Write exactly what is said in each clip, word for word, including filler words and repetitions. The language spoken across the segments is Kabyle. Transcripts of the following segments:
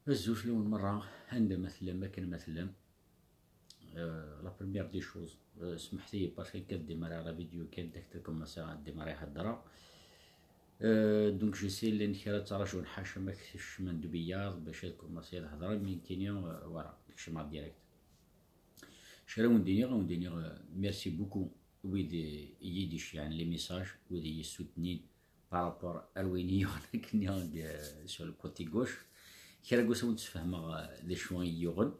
Azul fell-awen merra, anda ma tellam, akken ma tellam. Euh, la première des choses, euh, smeḥt-iyi parce que nekk ad démarrer la vidéo kan, dak tkommensa ad démarrer heddreɣ. Euh, donc je sais llan kra ttraǧun ḥaca ma kecmen-d wiyaḍ bac ad commencer ad hedren, mais nekkini, euh, voilà, kecmeɣ direct. Acu ara wen-d-iniɣ? Ad wen-d-iniɣ, euh, merci beaucoup wid, euh, i yi-d-iceyyɛen les messages, wid i yi-soutenir par rapport ar wayen i yuɣen akken, euh, sur le côté gauche. Kra n wass ad wen-d-sfehmeɣ, euh, d acu i yi-yuɣen.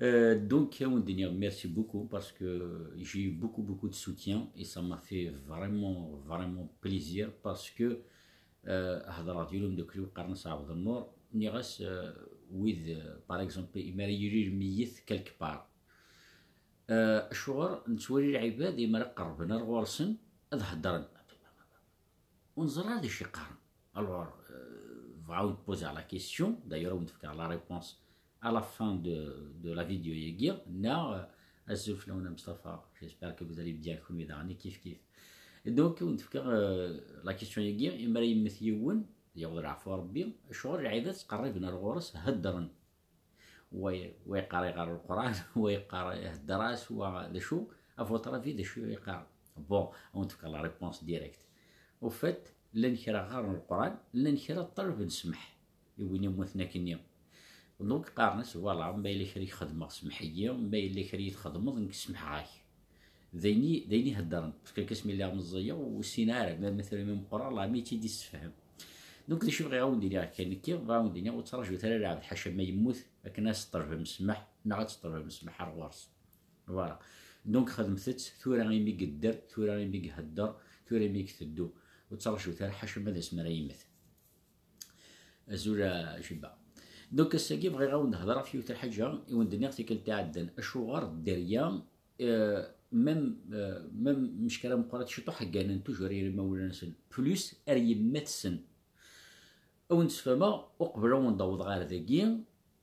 Euh, donc, ad wen-d-iniɣ merci beaucoup parce que j'ai eu beaucoup, beaucoup de soutien et ça m'a fait vraiment, vraiment plaisir parce que, euh, hedreɣ d yiwen umeddakel-iw qqaren-as Ɛebd Nnur, nniɣ-as, euh, wid, euh, par exemple, imi ara yili lmeyyet quelque part, euh, acuɣer nettwali lɛibad imi ara qerrben ar ɣur-sen ad heddren? Ur neẓri ara d acu i qqaren. Alors, euh, bɣiɣ ad wen-poser la question, d'ailleurs ad wen-d-fkeɣ la réponse à la fin de, de la vidéo-agi, neɣ, euh, azul fell-awen a Mustapha, j'espère que vous allez bien, kunwi daɣen kif kif. Et donc, ad wen-d-fkeɣ, euh, la question-agi, imi ara yemmet yiwen, yaweḍ leɛfu Rebbi, acuɣer lɛibad ttqerriben ar ɣur-s, heddren? Wa, wa yeqqar iɣer Leqran, wa yeqqar ihedder-as, wa d acu? À votre avis, d acu i yeqqar? Bon, ad wen-d-fkeɣ la réponse directe. Au fait, llan kra ɣaren Leqran, llan kra ṭṭalben ssmaḥ i win yemmuten akkenni. Donc, qqaren-as, voilà, ma yella kra i k-xedmeɣ, smeḥ-iyi, ma yella kra i txedmeḍ, nekk smeḥeɣ-ak. D ayen i, d ayen i heddren. Parce que asmi lliɣ meẓẓiyeɣ, ur ssineɣ ara, ma, ma tura mi meqqreɣ, la mi tt-id-issefhem. Donc, d acu i bɣiɣ ad wen-d-iniɣ kan, nekki, bɣiɣ ad wen-d-iniɣ, ur ttraǧut ara lɛebd ḥaca ma yemmut, akken ad s-ṭṭelbem ssmaḥ, neɣ ad s-ṭṭelbem ssmaḥ ar ɣur-s. Voilà. Donc, xedmet-tt tura imi yedder, tura imi ihedder, tura imi iteddu. Ur ttraǧut ara ḥaca ma d asmi ara yemmet. Azul a Jiba. Donc, ass-agi bɣiɣ ad wen-d-hedreɣ ɣef yiwet lḥaǧa i wen-d-nniɣ tikkelt iɛeddan. Acuɣer dderya, euh, même, euh, même mec kra meqqret ciṭuḥ, gganen toujours yir imawlan-nsen, plus ar yemma-tsen. Ad wen-d-sfehmeɣ, uqbel ad wen-d-awḍeɣ ar dagi,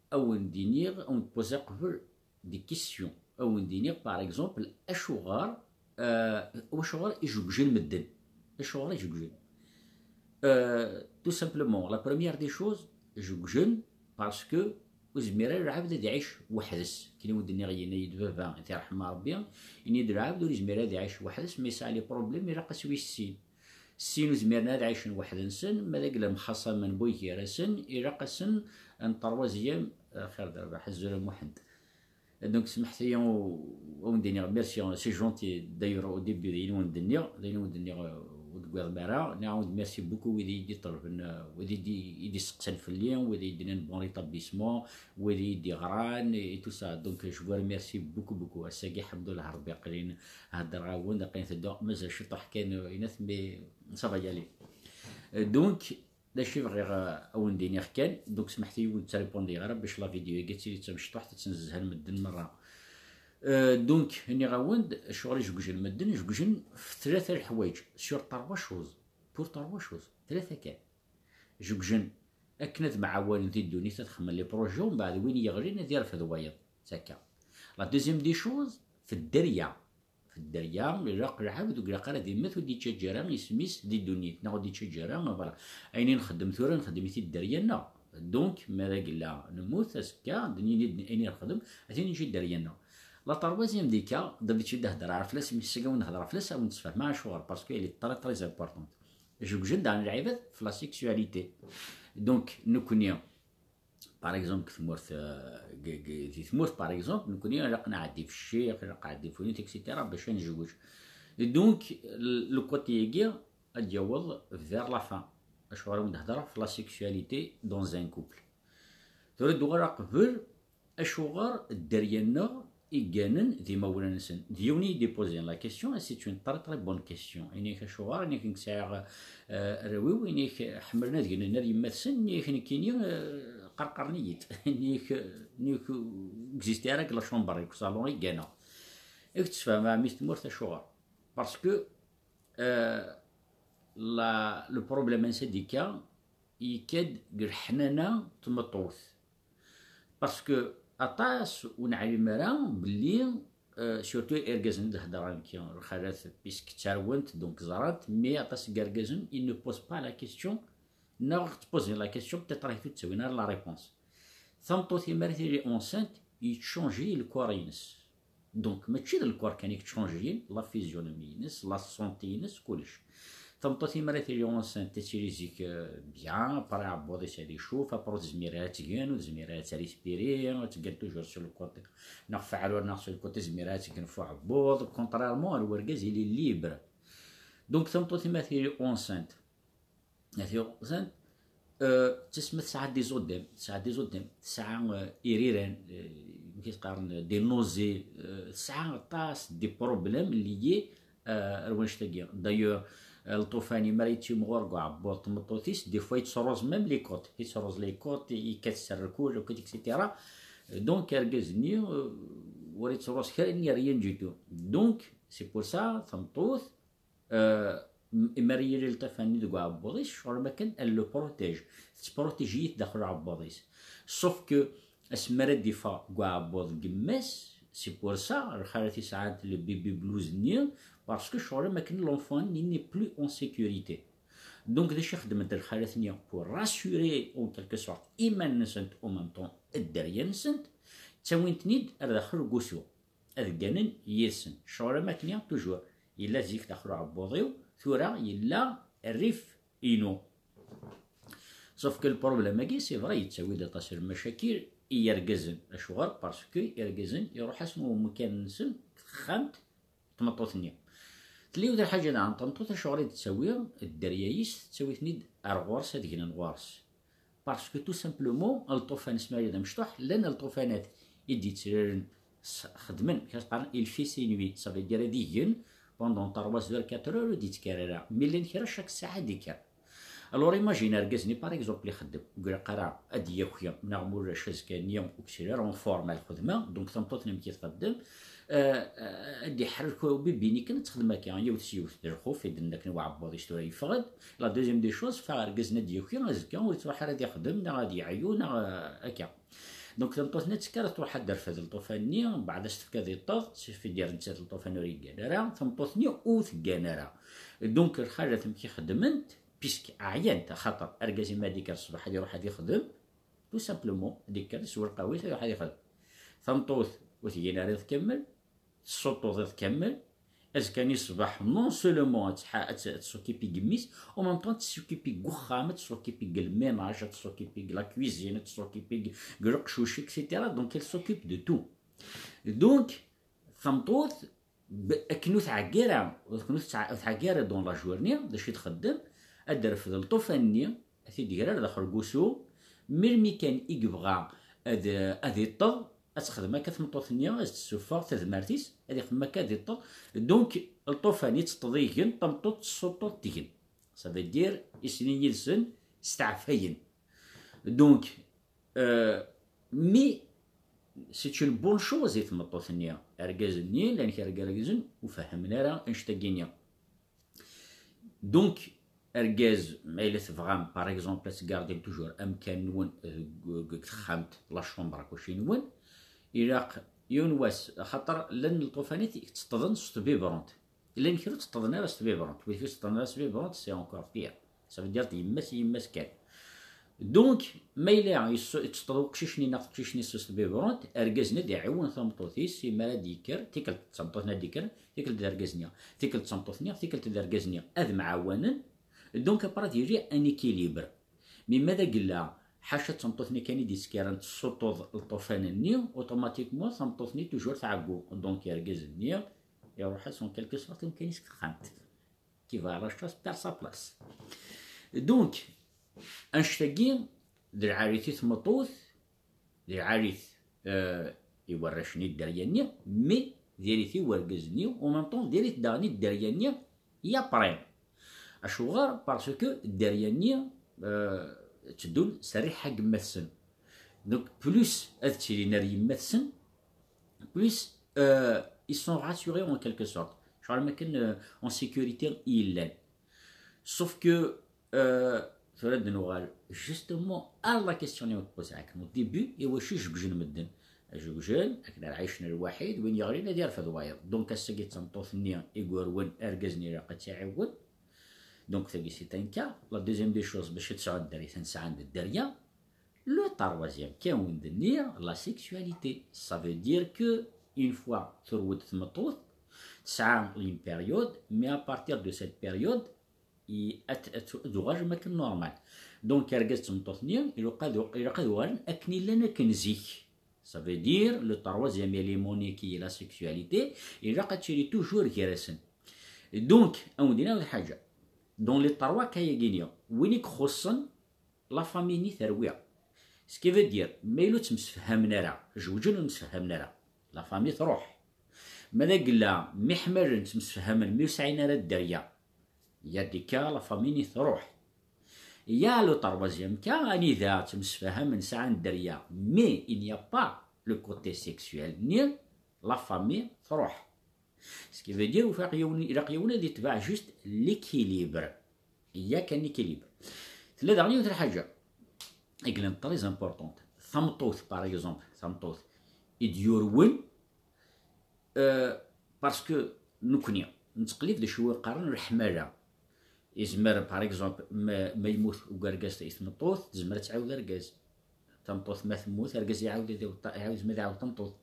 ad wen-d-iniɣ, ad wen-d-poser qbel des questions. Ad wen-d-iniɣ, par exemple, acuɣer, euh, acuɣer i jeggjen medden? Acuɣer i jeggjen? Euh, tout simplement, la première des choses, jeggjen parce que ur yezmir ara lɛebd ad iɛic weḥd-s. Akken i wen-d-nniɣ, yenna-yi-d baba, ad t-yerḥem Rebbi, yenna-yi-d lɛebd ur yezmir ad iɛic weḥd-s, ma yesɛa les problèmes, ilaq-as wis sin. Sin ur zmiren ad ɛicen weḥd-nsen, ma d lemxaṣama n way gar-asen, ilaq-asen un troisième, euh, xir d rrbeḥ, azul a Muḥend. Donc, smeḥt-iyi, ad wen-d-iniɣ merci, c'est gentil. D'ailleurs, au début, d ayen i wen-d-nniɣ, d ayen i wen-d-nniɣ, euh, ur d-tewwiḍem ara. Nniɣ-awen-d merci beaucoup, wid i yi-d-iṭelben, euh, wid i d-, i d-iseqsan fell-i, wid i yi-d-nnan bon rétablissement, wid i yi-d-iɣran, et tout ça. Donc, je vous remercie beaucoup, beaucoup. Ass-agi, ḥemdullah Rebbi, aql-in heddreɣ-awen-d, aql-in tedduɣ, mazal ciṭuḥ kan, euh, inat, mais ça va y aller. Euh, donc, d acu i bɣiɣ, euh, ad wen-d-iniɣ kan, donc smeḥt-iyi ur ttaripundiɣ ara, bac la vidéo-agi ad tili d tamecṭuḥt, ad tt-nezzhen medden merra. Euh, donc, nniɣ-awen-d, acuɣer i jeggjen medden? Jeggjen f tlata leḥwayeǧ, sur trois choses, pour trois choses, tlata kan. Jeggjen akken ad mɛawanen di ddunit, ad xemmen les projets, umbeɛd win yeɣlin ad irfed wayeḍ. D akka. La deuxième des choses, f dderya. F dderya, ilaq lɛebd ur ilaq ara ad immet ur d-ittaǧǧa ara isem-is di ddunit, neɣ ur d-ittaǧǧa ara, voilà. Ayen i nxeddem tura, nxeddem-it i dderya-nneɣ. Donc, ma d agella nemmut, azekka, d nini-, ayen i nxeddem, ad t-neǧǧ i dderya-nneɣ. La troisième des cas, d'habitude, d-hedreɣ fell-as, mais ass-agi ad wen-hedreɣ fell-as, ad wen-d-sfehmeɣ acuɣer, parce que elle est très, très importante. Jeggjen daɣen lɛibad f la sexualité. Donc, nekkni, par exemple, deg tmurt, euh, deg, deg, di tmurt, par exemple, nekkni ilaq nɛeddi f ccix, ilaq nɛeddi f winit, et cetera, bac ad nezweǧ. Donc, le, le côté-agi ad d-yaweḍ vers la fin. Acuɣer i wen-d-hedreɣ f la sexualité dans un couple. Tura ad d-uɣaleɣ qbel, acuɣer dderya-nneɣ i gganen d imawlan-nsen? D yiwen i yi-d-ipozen la question, et c'est une très, très bonne question. Ini-ak acuɣer, ini-ak nekk sɛiɣ, euh, arraw-iw, ini-ak ḥemmlen ad gnen ar yemma-tsen, ini-ak nekkini, euh, qarqaren-iyi-d. Ini-ak, ini-ak ur existi ara deg la chambre, deg usalon i gganeɣ. I k-d-sfehmeɣ, ɛemmi, s tmurt acuɣer? Parce que, euh, la, le problème ansa d-ikka, yekka-d deg leḥnana n tmeṭṭut. Parce que aṭas ur neɛlim ara belli, euh, surtout irgazen i d-heddreɣ nekki, lxalat, puisque ttarwent, donc ẓrant, mais aṭas n yergazen, ils ne posent pas la question Neɣ tposer la question, peut-être ahi ur ttawin ara la réponse. Tameṭṭut-im ara tili enceinte, yettchangi le corps-ines. Donc mačči d le corps kan i yettchangiyen, la physionomie-ines, la santé-ines, kullec. Tameṭṭut-im ara tili enceinte, ad tili zik, euh, bien, après aɛebbuḍ-is ad icuf, après ur tezmir ara ad tgen, ur tezmir ara ad respirer, ad tgen toujours sur le côté, neɣ ɣef uɛrur neɣ sur le côté, ur tezmir ara ad tgen ɣef uɛebbuḍ, contrairement ar urgaz, il est libre. Donc tameṭṭut-im ara tili enceinte, euh, tesɛa des œdèmes, tesɛa des œdèmes, tesɛa, euh, iriran, euh, amek i s-qqaren, des nausées, euh, tesɛa aṭas des problèmes liés, euh, ar wannect-agi. D'ailleurs, euh, lṭufan-im ara yettimɣur deg uɛebbuḍ n tmeṭṭut-is, des fois yettruẓ même les côtes, yettruẓ les côtes, yekkat s rrkul, akk, et cetera. Donc argaz-nni, euh, ur yettruẓ kra, rien du tout. Donc c'est pour ça tameṭṭut, euh, m-, mi ara yili lṭufan-nni deg uɛebbuḍ-is, ccɣel am akken elle le protège. Tettprotiji-t daxel uɛebbuḍ-is. Sauf que asmi ara d-iffeɣ deg uɛebbuḍ n yemma-s, c'est pour ça lxalat i sɛant le baby blues-nni, parce que ccɣel am akken l'enfant-nni n'est plus en sécurité. Donc d acu i xeddment lxalat-nni pour rassurer en quelque sorte iman-nsent, en même temps dderya-nsent? Ttawin-ten-id ar daxel n wusu, ad gganen yid-sen. Ccɣel am akken toujours, yella zik daxel uɛebbuḍ-iw, tura yella rrif-inu. Sauf que le problème-agi, c'est vrai, yettawi-d aṭas n lmacakil i yergazen. Acuɣer? Parce que irgazen iruḥ-asen umkan-nsen deg texxamt n tmeṭṭut-nni. Tella yiwet lḥaǧa daɣen, tameṭṭut acuɣer i d-tettawi dderya-is, tettawi-ten-id ar ɣur-s ad gnen ɣur-s. Parce que tout simplement lṭufan, asmi ara d amecṭuḥ, llan lṭufanat i d-yettraren, s-, xeddmen, kra qqaren il fait ses nuits, ça veut dire ad igen pendant trois heures, quatre heures, ur d-yettker ara. Mi llan kra, chaque ssaɛa ad d-yekker. Alors imagine argaz-nni, par exemple, ixeddem, ur ilaq ara ad d-yaki, neɣ ma ulac azekka-nni ur yesɛi ara en forme ar lxedma, donc tameṭṭut-nni amek i txeddem? Euh, euh, ad d-iḥrek ubibi-nni kan, ad texdem akka, yiwet s yiwet, d lxuf, i d-nna akken uɛebbuḍ-is tura yeffeɣ-d. La deuxième des choses, fa argaz-nni ad d-yaki, azekka ur yettruḥ ara ad ixdem, neɣ ad yeɛyu, neɣ, euh, akka. Donc tameṭṭut-nni tettekkar ad truḥ ad d-terfed lṭufan-nni, mbeɛd ad s-tefk ad iṭṭeḍ, ça veut dire nettat lṭufan ur yeggan ara, tameṭṭut-nni ur teggan ara. Donc lxalat amek i xeddment, puisque ɛyant, axaṭer argaz imi ad d-ikker ṣṣbeḥ ad iruḥ ad ixdem, tout simplement ad d-ikker, isew lqahwa-is, ad iruḥ ad ixdem. Tameṭṭut ur teggan ara iḍ kamel, tessuṭṭuḍ iḍ kamel, azekka-nni ṣṣbeḥ, non seulement ad tḥa-, ad t-, ad tessukipi deg mmi-s, en même temps ad tessukipi deg uxxam, ad tessukipi deg lménage, ad tessukipi deg la cuisine, ad tessukipi deg, deg leqcuc, et cetera. Donc elle s'occupe de tout. Donc tameṭṭut, b-, akken ur tɛeggi ara, akken ur tɛeggi ara dans la journée, d acu i txeddem? Ad d-terfed lṭufan-nni, ad t-id-tger ar daxel n wusu, melmi kan i yebɣa ad, ad iṭṭeḍ, ad texdem akka tmeṭṭut-nni, ad s-tessufeɣ tadmert-is, ad ixdem akka ad iṭṭeḍ. Donc lṭufan itteṭṭeḍ igen, tameṭṭut tessuṭṭuḍ tegen. Ça veut dire, isnin yid-sen steɛfayen. Donc, euh, mais c'est une bonne chose i tmeṭṭut-nni. Argaz-nni, llan kra n yergazen ur fehhmen ara annect-agi-nni. Donc argaz, ma yella tebɣam, par exemple, ad tgardim toujours amkan-nwen deg, deg texxamt, la chambre, kuci-nwen, ilaq yiwen wass, axaṭer llan lṭufanat i yetteṭṭḍen s tbiberont. Llan kra ur tteṭṭḍen ara s tbiberont. Wid ur tteṭṭḍen ara s tbiberont, c'est encore pire. Ça veut dire d yemma-s i yemma-s kan. Donc ma yella yetteṭṭeḍ uqcic-nni neɣ teqcict-nni s tbiberont, argaz-nni ad iɛiwen tameṭṭut-is, imi ara d-yekker, tikkelt d tameṭṭut-nni ad d-yekkren, tikkelt d argaz-nni, tikkelt d tameṭṭut-nni, tikkelt d argaz-nni, ad mɛawanen. Donc après ad yili un équilibre. Mi ma d agella, ḥaca d tameṭṭut-nni kan i d-yettkaren tessuṭṭuḍ lṭufan-nni, automatiquement tameṭṭut-nni toujours tɛeggu. Donc argaz-nni iruḥ-as en quelque sorte amkan-is deg texxamt. Qui va à la chasse perd sa place. Donc annect-agi d lɛali i tmeṭṭut, d lɛali, euh, i warrac-nni, dderya-nni, mais diri-t i wergaz-nni, en même temps diri-t daɣen i dderya-nni i après. Acuɣer? Parce que dderya-nni, euh, tteddun s rriḥa n yemma-tsen. Donc plus ad ttilin ar yemma-tsen, plus, euh, ils sont rassurés en quelque sorte. Genre am akken, euh, en sécurité i llan. Sauf que, euh, tura ad d-nuɣal justement à la question i ɣ-d-poser akken au début, i wacu i jeggjen medden? Jeggjen akken ara ɛicen lwaḥid, win yeɣlin ad yerfed wayeḍ. Donc ass-agi d tameṭṭut-nni i yurwen argaz-nni ilaq ad tt-iɛiwen. Donc, tagi, c'est un cas. La deuxième des choses, bac ad tesɛu dderya, ad sɛan dderya. Le troisième cas, wen-d-nniɣ, la sexualité. Ça veut dire que, une fois turew-d tmeṭṭut, tesɛa une période, mais à partir de cette période, i-, ad, ad, ad uɣalen akken normal. Donc, argaz d tmeṭṭut-nni, ilaq ad u-, ilaq ad uɣalen akken i llan akken zik. Ça veut dire, le troisième élément-nni qui est la sexualité, ilaq ad tili toujours gar-asen. Donc, ad wen-d-iniɣ lḥaǧa. Dans les trois cas-agi-nni, win i ixuṣṣen, la famille-nni terwi. Ce qui veut dire, ma yella ur ttemsefhamen ara, zewǧen ur msefhamen ara, la famille truḥ. Ma d agella, mi ḥmalen, ttemsefhamen, mi ur sɛin ara dderya, il y a des cas, la famille-nni truḥ. Il y a le troisième cas, anida ttemsefhamen, sɛan dderya, mais il n'y a pas le côté sexuel-nni, la famille truḥ. Ce qui veut dire, ufiɣ yiwen, ilaq yiwen ad itbeɛ juste l'équilibre. Il y a qu'un équilibre. Tella daɣen yiwet lḥaǧa i yellan très importante. Tameṭṭut, par exemple, tameṭṭut i d-yurwen, euh, parce que nekkni nettqellib d acu i qqaren leḥmala. Yezmer, par exemple, ma, ma yemmut ugargaz i tmeṭṭut, tezmer ad tɛiwed argaz. Tameṭṭut ma temmut, argaz iɛawed ad iɛawed ta-, iɛawed ma d iɛawed tameṭṭut.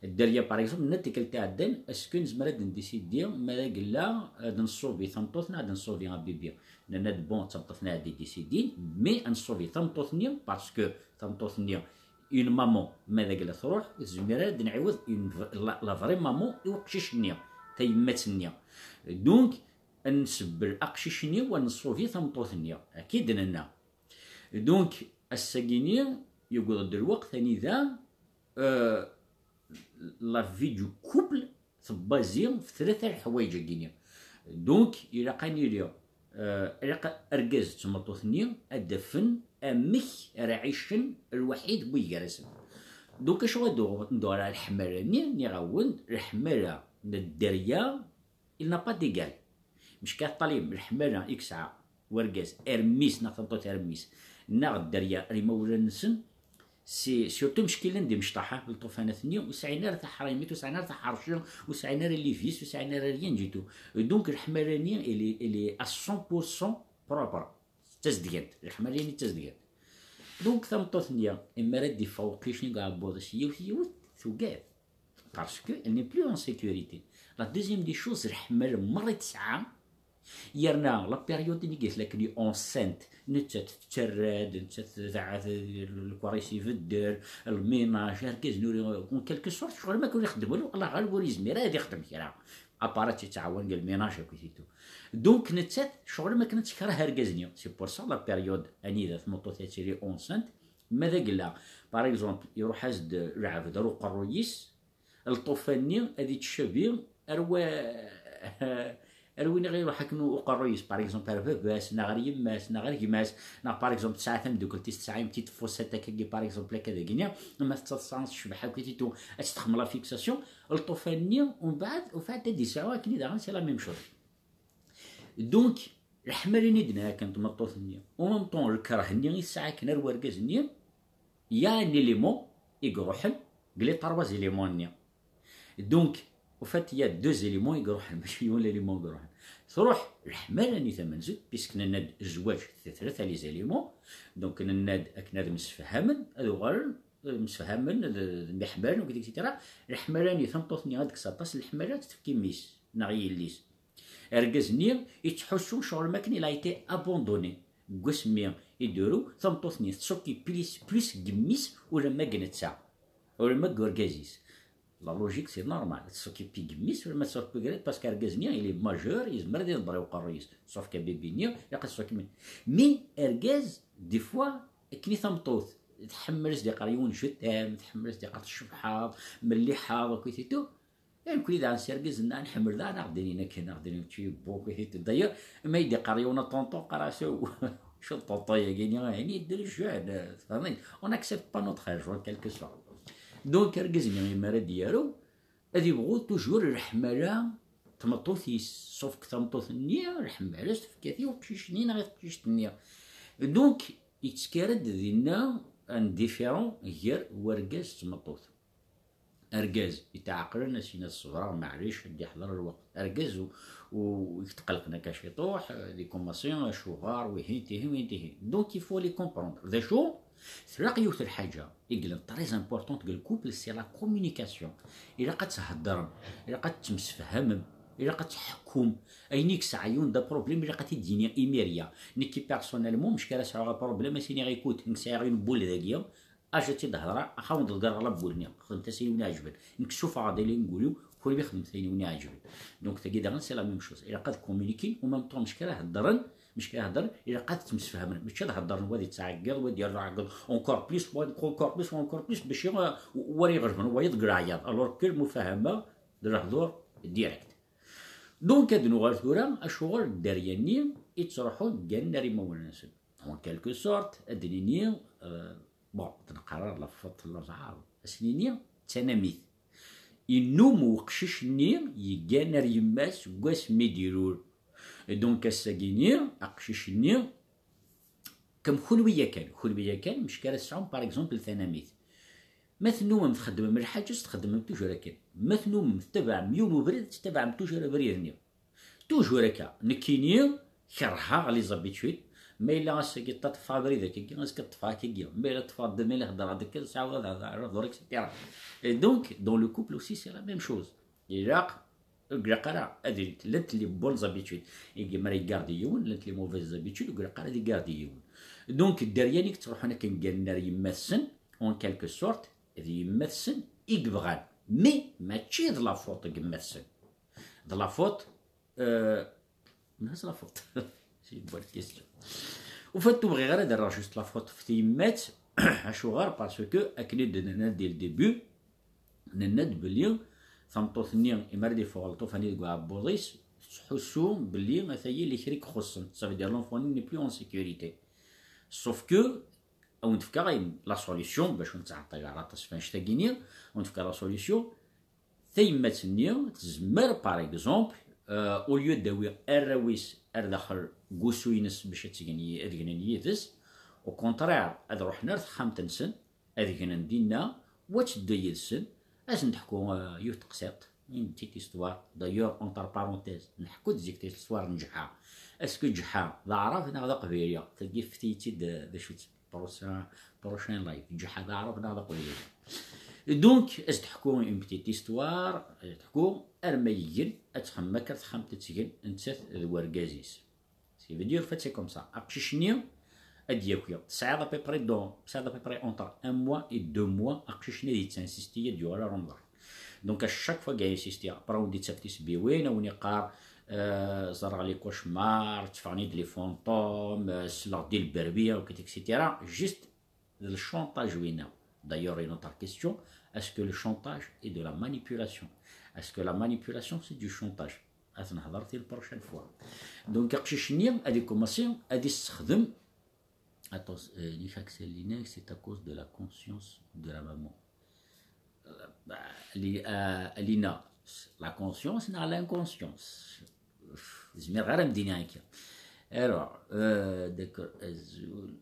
Dderya, par exemple, n tikkelt iɛeddan, est-ce que nezmer ad ndisidi ma d agella ad nṣubi tameṭṭut neɣ ad nṣubi abibi? Nenna-d, bon, d tameṭṭut-nni ad d-idisidin, mais ad nṣubi tameṭṭut-nni, parce que tameṭṭut-nni, une maman, ma d agella truḥ, ur tezmir ara ad nɛiwed une v-, la, la vraie maman i uqcic-nni, tayemmat-nni. Donc, ad nsebbel aqcic-nni u ad nṣubi tameṭṭut-nni. Akka i d-nenna. Donc, ass-agi-nni, yewweḍ-d lweqt anida, euh, la vie du couple tebbazi f tlata leḥwayeǧ-agi-nni. Donc, ilaq ad nili, euh, ilaq argaz d tmeṭṭut-nni ad d-afen amek ara ɛicen lwaḥid n wigar-asen. Donc, acu ad d-uɣ-, ad d-uɣal ɣer leḥmala-nni? Nniɣ-awen-d, leḥmala n dderya, il n'a pas d'égal. Mecka ṭṭalib, leḥmala i yesɛa wergaz ar mmi-s neɣ tameṭṭut ar mmi-s, neɣ dderya ar imawlan-nsen, c'est surtout meckilen d imecṭaḥ, ha, lṭufanat-nni, ur sɛin ara taḥrimit, ur sɛin ara taḥerci, ur sɛin ara les vices, ur sɛin ara rien du tout. Donc, leḥmala-nni, elle est, elle est à cent pour cent propre. D tazedgant, leḥmala-nni d tazedgant. Donc, tameṭṭut-nni, imi ara d-iffeɣ uqcic-nni deg uɛebbuḍ-is yiwet yiwet, tugad. Parce que elle n'est plus en sécurité. La deuxième des choses, leḥmala merra i tesɛa, yerna la période-nni i tella akken enceinte, nettat tettarra-d, nettat tebɛed lkuris ibedder, lminaj, argaz-nni ur, en quelque sorte, ccɣel ma ur ixeddem walu, Allah ɣaleb ur yezmir ara ad ixdem kra. À part ad tt-yettɛawan deg lminaj akkit et tout. Donc, nettat, ccɣel ma akken ad tekreh argaz-nni. C'est pour ça la période anida tmeṭṭut ad tili enceinte, ma d agella, par exemple, iruḥ-as-d lɛebd ar uqerruy-is, lṭufan-nni ad ittcabi ar wa-, ar win i ɣ-iruḥ akken uqerruy-is, par exemple, ar baba-s, neɣ ar yemma-s, neɣ ar gma-s, neɣ, par exemple, tesɛa tameddukalt-is, tesɛa une petite faussette akkagi, par exemple, akka dagini, ma tettaḍsa tecbeḥ akkit et tout, ad tt-texdem la fixation, lṭufan-nni, umbeɛd, ufiɣ-d ad d-isɛu akken i daɣen, c'est la même chose. Donc, leḥmala-nni d-nenna akken tmeṭṭut-nni, en même temps, lkerh-nni i tesɛa akken ar wergaz-nni, il y a un élément i iruḥen deg les trois éléments-nni. Donc, au fait, il y a deux éléments i iruḥen, mačči yiwen l'élément i iruḥen. Truḥ leḥmala-nni tamenzut, puisque nenna-d zzwaǧ, tlata les éléments, donc nenna-d akken ad msefhamen, ad uɣalen, eh, msefhamen, ad, ad myeḥmalen, et cetera. Leḥmala-nni, tameṭṭut-nni ad tekkes aṭas n leḥmala, ad tt-tefk i mmi-s, neɣ i yelli-s. Argaz-nni yettḥussu ccɣel makken il a été abandonné. Deg wasmi i d-turew, tameṭṭut-nni tettṣukki plus, plus deg mmi-s ulamma deg netta, ulamma deg urgaz-is. La logique, c'est normal. Tettṣukki deg mmi-s ulamma tettṣukki deg urgaz, parce que argaz-nni, il est majeur, yezmer ad iḍebber i uqerruy-is. Sauf que bébé-nni, ilaq ad tettṣukki. Mais argaz, des fois, akken i tameṭṭut, tḥemmel ad s-d-iqqar yiwen je t'aime, tḥemmel ad s-d-iqqar tcebḥeḍ, melliḥeḍ, akkit et tout. Nekkni daɣen s yergazen-nneɣ nḥemmel daɣen ad ɣ-d-inin akken, ad ɣ-d-inin tu es beau, et tout. D'ailleurs, ma yi-d-iqqar yiwen a tonton, qqareɣ-as: "Aw, acu d tonton-agi-nni, ayen yedder jeune, tfehmeḍ? On n'accepte pas notre âge, en quelque sorte." Donc, argaz-nni, imi ara d-yarew, ad yebɣu toujours leḥmala n tmeṭṭut-is, sauf que tameṭṭut-nni, leḥmala-s tefka-t i uqcic-nni neɣ i teqcict-nni. Donc, yettkar-d dinna un différent gar wergaz d tmeṭṭut. Argaz yetɛeqlen, as-yini ad ṣebreɣ, maɛlic, ad d-yeḥḍer lweqt. Argaz u, u, yetqelqen akka ciṭuḥ, euh, di commencer, acuɣer, wihin, tihin, wihin, tihin. Donc, il faut les comprendre. D acu? Tlaq yiwet lḥaǧa i yellan très importante deg le couple, c'est la communication. Ilaq ad theddrem, ilaq ad temsefhamem, ilaq ad tḥekkum. Ayen i yesɛa yiwen d aproblème, ilaq ad t-id-yini imir ya. Nekki personnellement, mec ara sɛuɣ aproblème, as-iniɣ, écoute, nekk sɛiɣ une boule dagi, Acu ad tt-id-hedreɣ, axawen d-ḍegreɣ la boule-nni, xedmet-as ayen i wen-iɛeǧben. Nekk ssufɣeɣ-d ayen n wul-iw, kunwi xedmet ayen i wen-iɛeǧben. Donc, tagi daɣen, c'est la même chose. Ilaq ad communiquer, au même temps, mec ara heddren, mec ara heddren, ilaq ad ttemsefhamen. Mačči ad heddren, wa ad yettɛeggiḍ, wa ad yerr aɛeggeḍ, encore plus, wa encore plus, wa encore plus, bac, euh, wa ara iɣelben wayeḍ deg leɛyaḍ. Alors que lmufahama d lehdur direct. Donc, ad nuɣal tura, acuɣer dderya-nni i ttruḥun gganen ar imawlan-nsen. En quelque sorte, ad d-nini, euh, bon, d neqqar ara la faute n lɛerb, ad s-nini d tanamit. Innum uqcic-nni yeggan ar yemma-s seg wasmi d-ilul. Et donc, ass-agi-ni, aqcic-nni, comme kunwi yakan, kunwi yakan, mec ara tesɛum, par exemple, tanamit. Ma tennumem txeddmem lḥaǧa, txeddmem toujours akken. Ma tennumem tettabaɛem yiwen ubrid, tettabaɛem toujours abrid-nni. Toujours akka. Nekkini, kerheɣ les habitudes. Ma yella ass-agi ṭṭfeɣ abrid akkagi, azekka ṭṭfeɣ akkagi. Ma yella ṭṭfeɣ ddemel, heddreɣ-d akka, sɛiɣ ad ɛerreɣ dur, et cetera. Et donc, dans le couple aussi, c'est la même chose. Ilaq, ur ilaq ara ad il-, llant les bonnes habitudes. Igi, mi ara igardi yiwen, llant les mauvaises habitudes, ur ilaq ara ad igardi yiwen. Donc, dderya-nni i yettruḥun akken gganen ar yemma-tsen, en quelque sorte, d yemma-tsen i yebɣan. Mais, mačči d la faute n yemma-tsen. D la faute, euh, mais c'est la faute. C'est une bonne question. Au fait, ur bɣiɣ ara ad rreɣ juste la faute f tyemmat. Acuɣer? Parce que, akken i d-nenna dès le début, nenna-d belli tameṭṭut-nni, imi ara d-iffeɣ lṭufan-nni deg uɛebbuḍ-is, tettḥussu belli ata yili kra i ixuṣṣen. Ça veut dire l'enfant n'est plus en sécurité. Sauf que, ad wen-d-fkeɣ ayen, la solution, bac ur nettɛeṭṭil ara aṭas f annect-agi-ni, ad wen-d-fkeɣ la solution, tayemmat-nni tezmer, par exemple, euh, au lieu d-tawi arraw-is ar daxel n wusu-ines bac ad tgen yi-, ad gnen yid-s, au contraire, ad ruḥen ar texxamt-nsen, ad gnen dinna, wa teddu yid-sen, ad sen-d-teḥku, euh, yiwet teqsiṭ, une petite histoire. D'ailleurs, entre parenthèses, nḥekku-d zik l'histoire n Ǧeḥḥa. Est-ce que Ǧeḥḥa d aɛrab neɣ d aqbayli? Tagi fket-iyi-tt-id, euh, d acu-tt? Prochain, prochain live. Ǧeḥḥa d aɛrab neɣ d aqbayli? Donc, ad s-d-ḥku une petite histoire, ad s-d-ḥku arma yeggen, ad txemmem akka texxamt ad tgen, nettat d wergaz-is. Ce qui veut dire, en fait, c'est comme ça. Aqcic-nni ad d-yaki. Tesɛiḍ à peu près dans, tesɛiḍ à peu près entre un mois et deux mois, aqcic-nni ad yettinsisti ad yuɣal ar umḍan. Donc, à chaque fois, gars insisti. Après, on dit, tisbiwin, on y car, euh, ẓerreɣ les cauchemars, tteffɣen-iyi-d les fantômes, euh, selleɣ-d i lberbiya, et cetera. Juste le chantage, oui, non. D'ailleurs, une autre question, est-ce que le chantage est de la manipulation? Est-ce que la manipulation, c'est du chantage? Ad nehḍer la prochaine fois. Donc, aqcic-nni, ad ikummasi ad issexdem Attends, euh, Nick Axel Linek, c'est à cause de la conscience de la maman. Euh, bah, li-, euh, Lina, la conscience n'a l'inconscience. Pff, zmireɣ ara m-d-iniɣ akka. Alors, euh, d'accord, azul,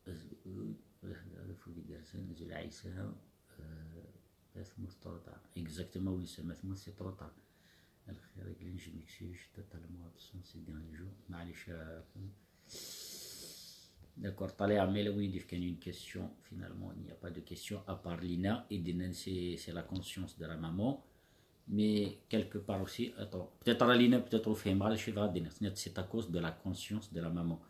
azul, azul, azul, Ɛisa, euh, Ma tmut, trop tard. Exactement, oui, ça, ma tmut, c'est trop tard. الخير يقلن، je m'excuse, je suis totalement absent ces derniers jours. معليش، آه، D'accord, طالع ميلا وين ديف كان une question. Finalement, il n'y a pas de question à part Lina. Et Dinan, c'est, c'est la conscience de la maman. Mais quelque part aussi, attends, peut-être Lina, peut-être au fur et à mesure, je vais dire, c'est à cause de la conscience de la maman.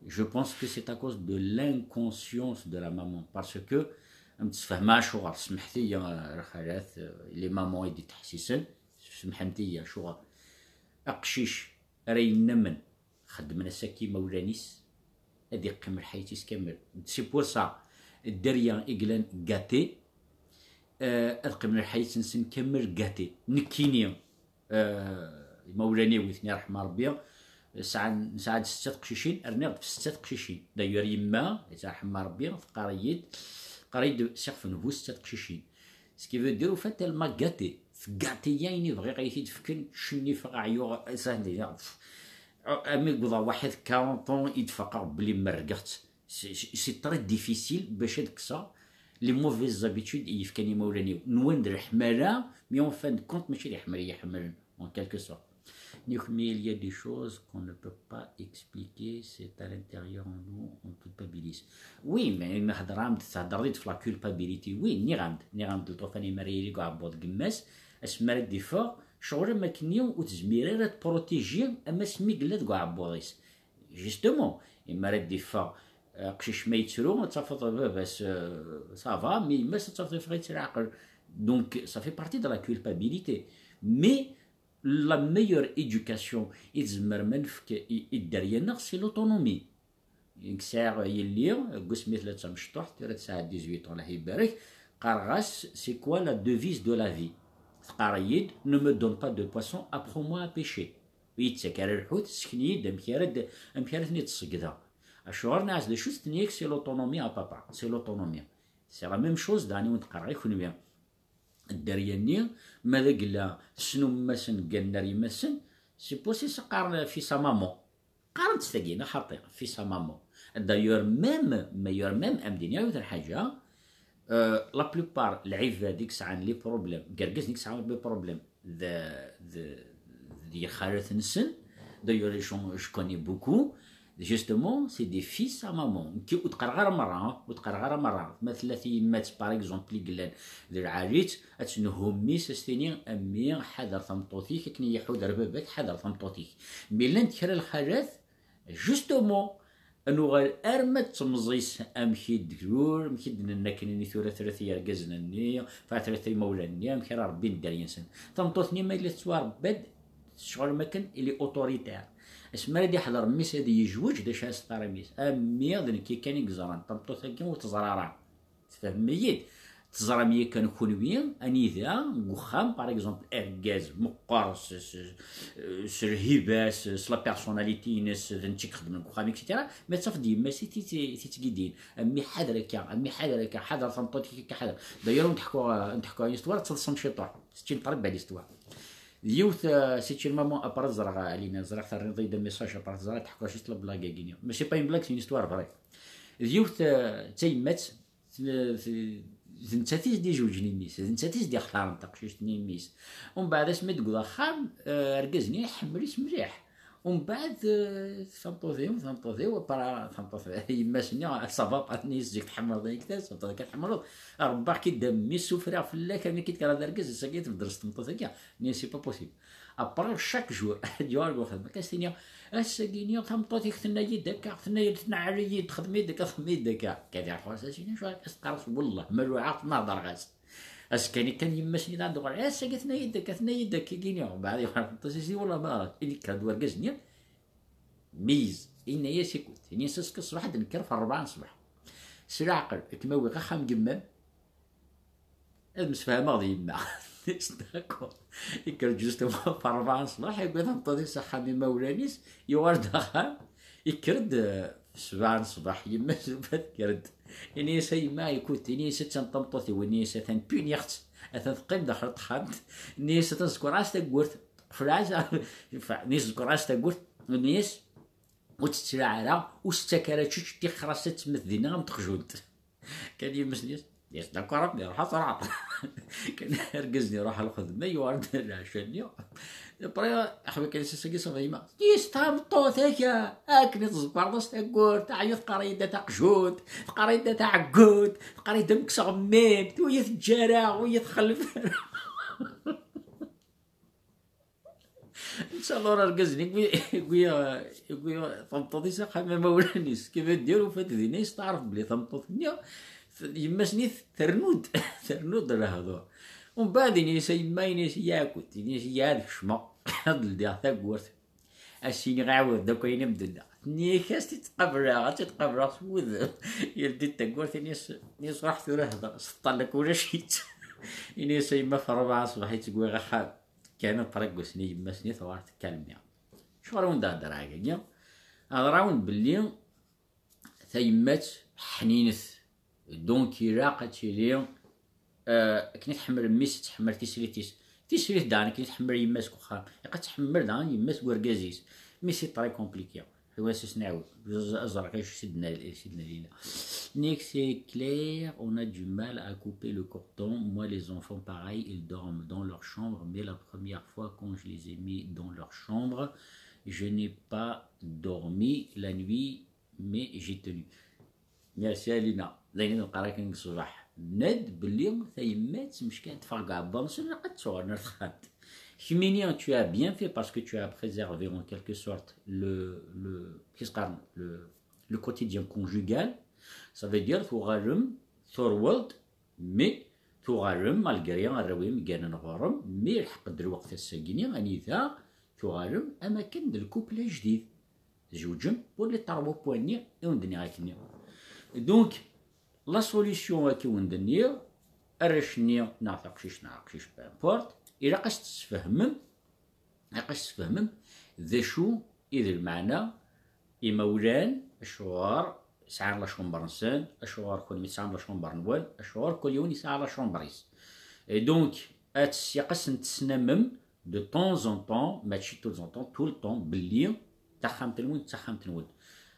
Je pense que c'est à cause de l'inconscience de la maman. Parce que, أم تسفهم شغل، سمحتي يا الخالات، les mamans يدي تحسيسن، سمحتي يا شغل. Aqcic ara yennamen xeddmen-as akka imawlan-is, ad iqqim lḥayat-is kamel. C'est pour ça, dderya i yellan gâté, euh, ad qqimen lḥayat-nsen kamel gâté. Nekkini, euh, imawlan-iw i ten-iṛḥem Ṛebbi, sɛan, nesɛa-d setta teqcicin, rniɣ-d f setta teqcicin. D'ailleurs, yemma, i tt-iṛḥem Ṛebbi, teqqar-iyi-d, teqqar-iyi-d s ixef n bu setta teqcicin. Ce qui veut dire, au fait, elle m'a gâté. Tgâté-yi ayen i bɣiɣ ad iyi-t-id-fken, cenni ffeɣ ɛyuɣ, sahel. Armi wwḍeɣ waḥed quarante ans i d-faqeɣ belli merrgeɣ-tt. C'est, c'est très difficile bac ad kkseɣ Les mauvaises habitudes i yefkan imawlan-iw. Nwan d leḥmala, mais en fin de compte, mačči d leḥmala i yi-ḥemmlen, en quelque sorte. Nukni, il y a des choses qu'on ne peut pas expliquer, c'est à l'intérieur en nous, on culpabilise. Oui, mais ma hedreɣ-am-d, thedreḍ-id f la culpabilité. Oui, nniɣ-am-d, nniɣ-am-d lṭufan mi ara yili deg uɛebbuḍ n yemma-s, asmi ara d-iffeɣ, ccɣel am akken-nni ur tezmir ara ad tprotiji ama asmi yella deg uɛebbuḍ-is. Justement, imi ara d-iffeɣ, euh, aqcic ma yettru, ad tafeḍ baba-s, euh, ça va, mais yemma-s ad tafeḍ iffeɣ-itt leɛqel. Donc, ça fait partie de la culpabilité. Mais la meilleure éducation i tzemrem ad nefk i, i dderya-nneɣ, c'est l'autonomie. Nekk sɛiɣ yelli, deg wasmi tella d tamecṭuḥt, tura tesɛa dix-huit ans, Allah ibarek, qqareɣ-as, c'est quoi la devise de la vie? Teqqar-iyi-d, ne me donne pas de poisson, apprends-moi à pêcher. Ur yi-d-ttak ara lḥut, ssken-iyi-d amek ara d-, amek ara ten-id-ṣeggdeɣ. Acuɣer nniɣ-as d acu-tt? Tenna-yak, c'est l'autonomie à papa, c'est l'autonomie. C'est la même chose, daɣen i wen-d-qqareɣ i kenwi. Dderya-nni, ma d agella tessnum masen gganen ar yemma-tsen, c'est possible, qqaren fils à maman. Qqaren-tt tagi, neɣ xaṭi, fils à maman. D'ailleurs, même, d'ailleurs, même, am d-iniɣ yiwet n lḥaǧa, euh, la plupart lɛibad i yesɛan les problèmes, deg yergazen i yesɛan les problèmes d, d, d yixalat-nsen, d'ailleurs, je, je connais beaucoup, justement, c'est des fils à maman. Nekki ur d-qqareɣ ara merra, ur d-qqareɣ ara merra. Ma tella tyemmat, par exemple, i yellan d lɛali-tt, ad tenhu mmi-s, ad s-tini, a mmi, ḥader tameṭṭut-ik, akken i yi-iḥuder baba-k, ḥader tameṭṭut-ik. Mi llant kra lxalat, justement, ad nuɣal arma d temẓi-s, amek i d-grur, amek i d-nenna akken-nni tura, tura yergazen-nni, tura, tura imawlan-nni, amek ara rebbin dderya-nsen. Tameṭṭut-nni ma yella tettwarebba-d, tecɣel am akken, il est autoritaire. Asmi ara d-iḥḍer mmi-s ad yejweǧ, d acu ara s-teqqar mmi-s? A mmi, d nekki kan i yeẓran, tameṭṭut-agi ur teẓra ara. Tfehmem-iyi-d? Teẓram yakan kunwi anida deg uxxam, par exemple, argaz meqqer s, s, s lhiba-s, s la personnalité-ines, d netta i ixeddmen deg uxxam, et cetera. Ma tafeḍ yemma-s i t-, i t-ittgidin. A mmi ḥader akka, a mmi ḥader akka, ḥader tameṭṭut-ik akka, ḥader. D'ailleurs, ad wen-d-ḥkuɣ, ad wen-d-ḥkuɣ une histoire, ad teḍsem ciṭuḥ. C'est une très belle histoire. D yiwet, euh, c'est une maman, après ẓriɣ, Alina, ẓriɣ terriḍ-iyi-d un message, après ẓriɣ teḥkuɣ juste la blague-agi-nni. Mais c'est pas une blague, c'est une histoire vraie. D yiwet, euh, d tayemmat, d, d, d nettat i s-d-ijewǧen i mmi-s, d nettat i s-d-ixtaren taqcict-nni i mmi-s. Umbeɛd asmi d-tewweḍ axxam, eh, argaz-nni iḥemmel-itt mliḥ. Umbeɛd, eh, tameṭṭut-iw, tameṭṭut-iw, para, tameṭṭut, yemma-s-nni, ça va pas, tenna-yas zik tḥemmleḍ-iyi, tameṭṭut akka tḥemmleḍ, rebbaɣ-k-id a mmi, ssufriɣ fell-ak, amek i d-kkreɣ d argaz, ass-agi tbeddel s tmeṭṭut-agi. Tenna-yas, c'est pas possible. Après, chaque jour, ad yuɣal ɣer uxeddim, akka s-tini, ass-agi-nni tameṭṭut-ik tenna-yi-d akka, tenna-yi-d, tneɛɛel-iyi-d, xdem-iyi-d akka, xdem-iyi-d akka. Kadiɣ ɣur-s, a sidi, acu ara s-teqqareḍ? Wellah ma luɛeɣ-t ma hedreɣ-as. Ass-kani kan yemma-s-nni d ad d-uɣal, ass-agi tenna-yi-d akka, tenna-yi-d akka, gini. Mbeɛd yuɣal tameṭṭut-is, i wellah ma ini-k-d wergaz-nni, meyyez. Yenna-yas, écoute, ini-as, azekka ṣṣbeḥ ad d-nekker f ṛebɛa n ṣṣbeḥ. S leɛqel, ad kem-awiɣ axxam n yemma-m, ad msefhameɣ d yemma. D'accord. Yekker-d justement f ṛebɛa n ṣṣbeḥ, yewwi tameṭṭut-is axxam imawlan-is, yuɣal-d axxam, yekker-d, eh, f sebɛa n ṣṣbeḥ, yemma-s tufa tekker-d. Ini-as, a yemma, écoute, ini-as, attan tameṭṭut-iw, ini-as, atan puniɣ-tt, atan teqqim daxel texxamt, ini-as, atan zekureɣ-as tawwurt, qefleɣ-as, ini-as, zekureɣ-as tawwurt, ini-as, ur tt-ttlaɛ ara, ur s-ttak ara ččeč, tixer-as ad temmet dinna am teqjunt. Kan yemma-s-nni, yes, d'accord, a mmi, ruḥ ad truḥeḍ. Kan argaz-nni iruḥ ɣer lxedma, yuɣal-d lɛecc-nni. Après, aḥwi kan ass-agi, ça va yemma. Yes, tameṭṭut-agi, akken i tẓebbreḍ-as tawwurt, teɛya teqqar-iyi-d a taqjunt, teqqar-iyi-d a taɛeggunt, teqqar-iyi-d a mmi-k s tɣemmimt, ur yi-teǧǧa ara, ur yi-txellef ara. Ncallah argaz-nni yewwi, yewwi, yewwi tameṭṭut-is axxam imawlan-is. Kif ad d-yaru, ufan-t dinna yesteɛref belli tameṭṭut-nni, yemma-s-nni ternu-d, ternu-d lehdur. Umbeɛd ini-as a yemma, ini-as, yeɛkut, ini-as, yeɛkut, ad kecmeɣ, ad ldiɣ tawwurt. Ad s-iniɣ ɛawed-d akk ayen i m-d-nniɣ. Tenna-ak, ad tt-id-qableɣ, ad tt-id-qableɣ s wudem. Yeldi-d tawwurt, ini-as, ini-as, ruḥ tura hder, s ṭṭalak ulac-itt. Ini-as a yemma, f ṛebɛa ṣṣbeḥ i tt-wwiɣ axxam. Kan après, deg wass-nni yemma-s-nni tewɛer, tekkalmi. Acuɣer i wen-d-heddreɣ akka? Heddreɣ-awen-d belli tayemmat ḥninet. Donc, ilaq ad tili, euh, akken i tḥemmel mmi-s, ad tḥemmel tislit-is. Tislit daɣen, akken i tḥemmel yemma-s deg uxxam, ilaq ad tḥemmel daɣen yemma-s deg urgaz-is. Mais c'est très compliqué. Tura s-, s-, neɛwed. Ẓ-, ẓ-, ẓreɣ acu s-, d-nal-, s-, d-nalina. Nek, c'est clair, on a du mal à couper le cordon. Moi, les enfants, pareil, ils dorment dans leur chambre, mais la première fois, quand je les ai mis dans leur chambre, je n'ai pas dormi la nuit, mais j'ai tenu. Merci, Alina. D ayen i d-neqqar akken deg ṣṣbeḥ. Nnan-d belli tayemmat, meckan, teffeɣ deg uɛebber-nsen, ilaq ad ttuɣalen ar texxamt. Kemmini, tu as bien fait parce que tu as préservé en quelque sorte le, le, qu'est-ce qu'on, le, le quotidien conjugal. Ça veut dire, tuɣalem, turweḍ, mais tuɣalem, malgré arraw-im gganen ɣur-m, mais lḥeq-d lweqt ass-agi-nni, anida tuɣalem am akken d lkupl ajdid. Tzewǧem, pour les trois points-nni i wen-d-nniɣ akkenni. Donc, la solution akka i wen-d-nniɣ, arrac-nni neɣ taqcict neɣ aqcic, peu importe, ilaq ad s-tesfehmem, ilaq ad s-tesfehmem d acu i d lmeɛna imawlan, acuɣer sɛan la chambre-nsen, acuɣer kunwi tesɛam la chambre-nwen, acuɣer kul yiwen yesɛa la chambre-is. Et donc, ad s-, ilaq ad sen-tesnamem de temps en temps, mačči tout le temps, tout le temps, belli taxxamt-nwen d taxxamt-nwen.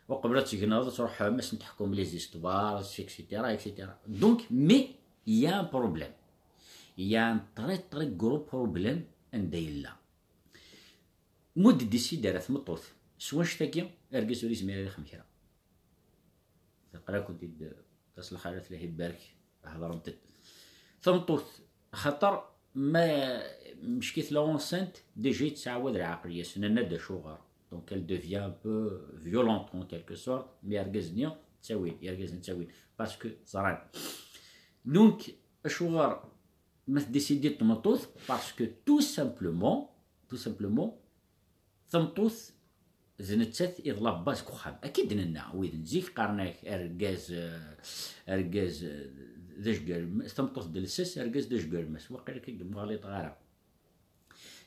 Uqbel ad tegneḍ, ad tṛuḥem, ad sen-teḥkum les histoires, et cetera, et cetera. Donc, mais, il y a un problème. Il y a un très, très gros problème anda yella. Mu d-décider ara tmeṭṭut s wannect-agi, argaz ur yezmir ad ixem kra. Aql-akent-id, ass lxalat, Lahi ibarek, hedrent-d. Tameṭṭut, xaṭer ma mecki tella enceinte, déjà yettɛawad lɛaqel-is, nenna-d acuɣer. Donc elle devient un peu violente en quelque sorte, mais argaz-nni ttawin, irgazen ttawin, parce que ẓran. Donc, acuɣer ma tdécidi tmeṭṭut? Parce que tout simplement, tout simplement, tameṭṭut d nettat i d la base deg uxxam. Akka i d-nenna, wid n zik qqaren-ak argaz, eh, argaz, eh, d ajgal, tameṭṭut d lsas, argaz d ajgal, mas waqil akka i yemɣaliṭ ara.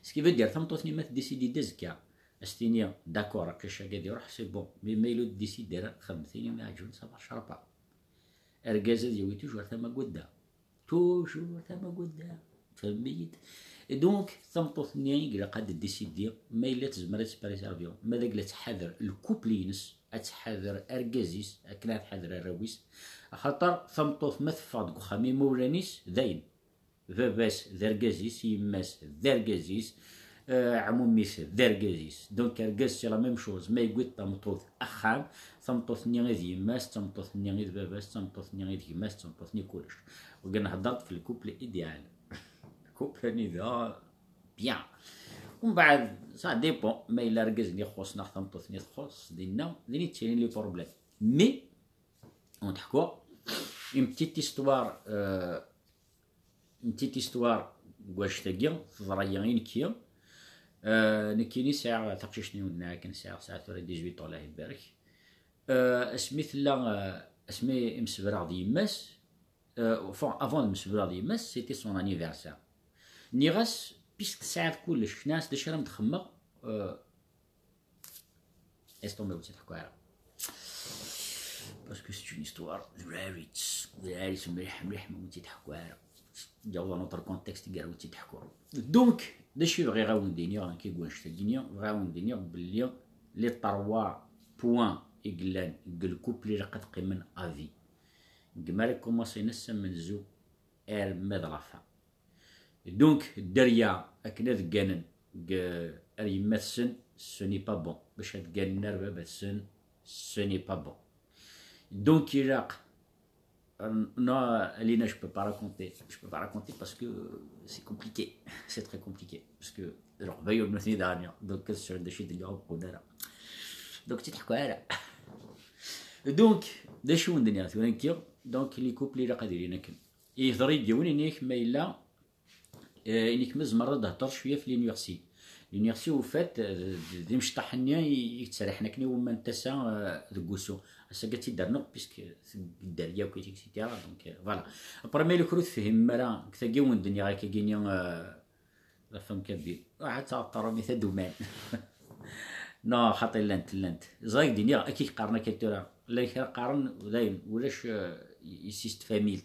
Ce qui veut dire, tameṭṭut-nni ma tdécidi-d azekka, ad s-tini, d'accord, aqcic-agi ad iruḥ, c'est bon. Mais ma yella ur tdécidi ara, xedmet ayen i m-iɛeǧben, ça marchera pas. Argaz ad yawi toujours tamagudda. Toujours tamagudda. Tfehmem-iyi-d? Et donc, tameṭṭut-nni i ilaq ad d-décidi ma yella tezmer ad s-préserver, ma d agla tettḥader lkupl-ines, ad tettḥader argaz-is, akken ad tḥader arraw-is. Axaṭer tameṭṭut ma teffeɣ deg uxxam imawlan-is, dayen. Baba-s d argaz-is, yemma-s d argaz-is, eh, ɛmumi-s d argaz-is. Donc, argaz, c'est la même chose. Ma yewwi-d tameṭṭut axxam, tameṭṭut-nni i d yemma-s, tameṭṭut-nni i d baba-s, tameṭṭut-nni i d gma-s, tameṭṭut-nni kullec. Wagi nhedder-d f le couple idéal. Le couple-nni da bien. Umbeɛd, ça dépend. Ma yella argaz-nni ixuṣ neɣ tameṭṭut-nni txuṣ, dinna, din i ttilin les problèmes. Mais, ad wen-d-ḥkuɣ une petite histoire, euh, une petite histoire n wannect-agi, teḍra-yi i nekki. Euh, nekkini sɛiɣ taqcict-nni wen-d-nniɣ akken sɛiɣ, sɛiɣ tura dix-huit ans, Allah ibarek. Euh, asmi tella, euh, asmi i msebreɣ d yemma-s, euh, enfin, avant d msebreɣ d yemma-s, c'était son anniversaire. Nniɣ-as, puisque tesɛiḍ kullec, nniɣ-as d acu ara m-d-xemmeɣ, euh, Laisse tomber, ur tt-id-ḥekku ara. Parce que c'est une histoire d rarit, d rarit mliḥ, mliḥ, ma ur tt-id-ḥekku ara. Ǧawḍ un autre contexte gar ur tt-id-ḥekku. Donc, d acu i bɣiɣ ad wen-d-iniɣ, nekk i wannect-agi-nni, bɣiɣ ad wen-d-iniɣ belli les trois points i yellan deg lkupl ilaq ad qqimen à vie. Deg mi ara ikumaṣin ass amenzu arma d la fin. Donc, dderya akken ad gganen deg, ar yemma-tsen, ce n'est pas bon. Bac ad gganen ar baba-tsen, ce n'est pas bon. Donc, ilaq, euh, non, Alina, je peux pas raconter. Je peux pas raconter parce que c'est compliqué. C'est très compliqué. Parce que Leqbayel nutni d aɣni. Donc, ad sɛun d acu i d-nniɣ ur qun ara. Donc, ur tt-id-ḥekku ara. Donc, d acu i wen-d-nniɣ tura nekki? Donc, les couples ilaq ad ilin akken. Ihḍer-iyi-d yiwen, ini-ak ma yella, eh, ini-ak ma tzemreḍ ad d-thedreḍ cwiya f l'inertie. L'inertie, au fait, eh, d, d imecṭaḥ-nni i, i yettriḥen akken i wumma n tasa, eh, deg wusu. Ass-agi ad tt-id-rnuɣ, puisque tedder yakk, et cetera. Donc, eh, voilà. Après, ma yella kra ur tefhimem ara, deg tagi i wen-d-nniɣ akkagi-nni, eh, la femme kabyle. Ruḥ ad tɛeṭṭer mi taduman. Non, xaṭi, llant, llant. Ẓer-ak d-iniɣ, akka i qqaren akka tura. Llan kra qqaren, dayen, ulac, euh, ici cette famille.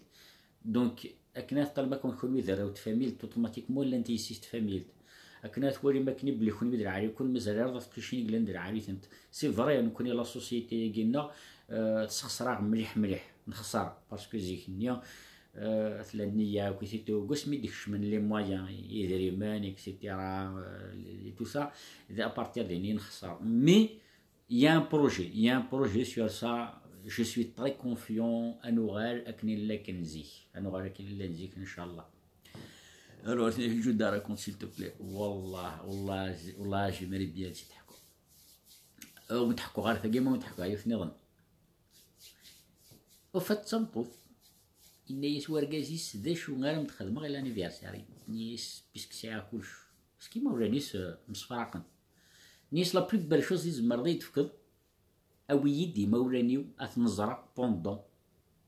Donc, akken ad ṭṭalem akk kunwi d arraw n tfamilt, automatiquement llant ici cette famille. Akken ad twalim akken belli kunwi d lɛari-kun, mazal ara d teqcicin i yellan d lɛari-tent. C'est vrai, nekkni la société-agi-nneɣ, euh, tesxeṣer-aɣ mliḥ mliḥ, nexṣer, parce que zik-nni, euh, tella nniya akk i titu, deg wasmi d-kecmen les moyens, idrimen, et cetera, euh, et tout ça, d à partir d-inni nexṣer. Mais il y a un projet, il y a un projet sur ça, je suis très confiant, ad nuɣal akken i nella akken zik, ad nuɣal akken i nella zik, inchallah. Alors, je te raconte, s'il te plaît. Wallah, wallah, wallah, j'aimerais bien ad tt-id-ḥkuɣ. Ur wen-d-ḥkuɣ ara tagi, ma wen-d-ḥkuɣ yiwet nniḍen. Ufat d tameṭṭut. Yenna-yas wergaz-is, d acu ara m-d-xedmeɣ i l'anniversaire? Yenna-yas, puisque sɛiɣ kullec. Parce que imawlan-is, euh, msefraqen. Yenna-yas, la plus belle chose i tzemreḍ ad yi-d-tefkeḍ, awi-yi-d imawlan-iw ad ten-ẓreɣ pendant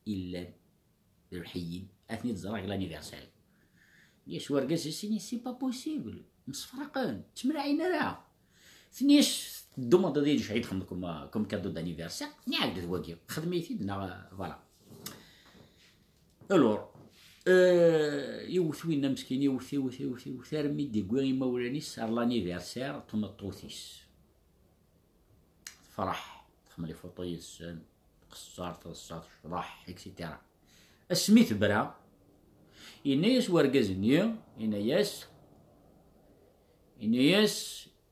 i llan d lḥeyyin, ad ten-id-ẓreɣ deg l'anniversaire. Yenna-yas wergaz-is, yenna-yas, c'est pas possible, msefraqen, ttemlaɛin ara. Tenna-yas, tdumand ad yi-d-cɛid xedmeɣ comme, comme cadeau d'anniversaire, nniɣ-ak-d d wagi, xdem-it-id neɣ, voilà. Alors, euh, iwet winna meskin, iwet, iwet, iwet, iwet, armi d-iwwi imawlan-is ar l'anniversaire n tmeṭṭut-is. Tefreḥ, txemmel ifuṭu yid-sen, tqeṣṣer, teḍṣa, tecḍeḥ, et cetera. Asmi tebra, yenna-yas wergaz-nni, yenna-yas, yenna-yas,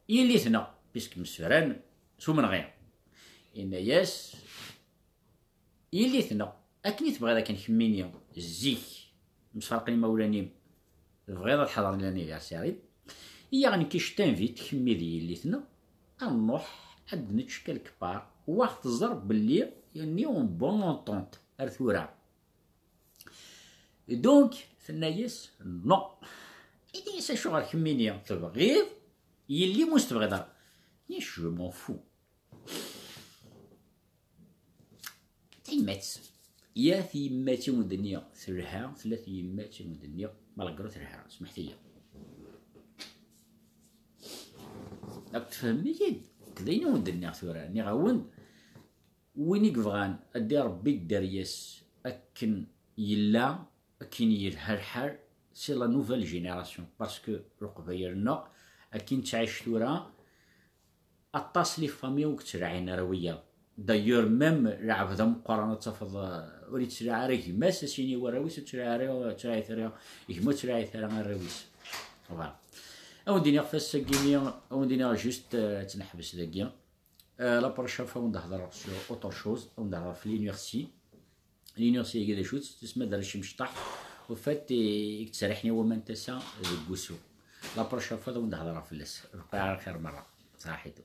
yelli-tneɣ, puisque msefran s umenɣi, yenna-yas, yelli-tneɣ, akken i tebɣiḍ akken kemmini, zik, msefraqen imawlan-im, tebɣiḍ ad ḥeḍren l'anniversaire-im, iyyaɣ nekk je t'invite, kemmi d yelli-tneɣ, ad nruḥ ad nečč quelque part, u ad ɣ-tẓer belli on est en bonne entente ar tura. Donc, tenna-yas, non. Ini-as acuɣer kemmini tebɣiḍ, yelli-m ur s-tebɣiḍ ara. Yenna-yas, je m'en fous. Tayemmat. Yat yemmat i wen-d-nniɣ telha, tella tyemmat i wen-d-nniɣ malgré telha, smeḥt-iyi. Ad tfehmem-iyi-d, d ayen i wen-d-nniɣ tura, nniɣ-awen, win i yebɣan ad d-iṛebbi dderya-s akken yella, akken yelha lḥal, c'est la nouvelle génération, parce que Leqbayel-nneɣ, akken nettɛic tura, aṭas les familles ur yettraɛin ara wiyaḍ. D'ailleurs, même lɛebd ameqqran ad tafeḍ, euh, ur yettlaɛ ara gma-s, ad s-yini warraw-is, ur yettlaɛ ara, ur yettlaɛit ara gma, ur yettlaɛit ara arraw-is. Voilà. Ad wen-d-iniɣ ɣef wass-agi-ni, ad wen-d-iniɣ juste, euh, ad tt-neḥbes dagi. Euh, la prochaine fois, ad wen-d-hedreɣ sur autre chose, ad wen-d-hedreɣ ɣef l'inertie. L'inertie-agi d acu-tt? Tusma d arrac imecṭaḥ. Au fait, i, i yettriḥen i waman n tasa deg wusu. La prochaine fois, ad wen-d-hedreɣ fell-as. Bqaw ɛla xir merra. Ṣaḥitu.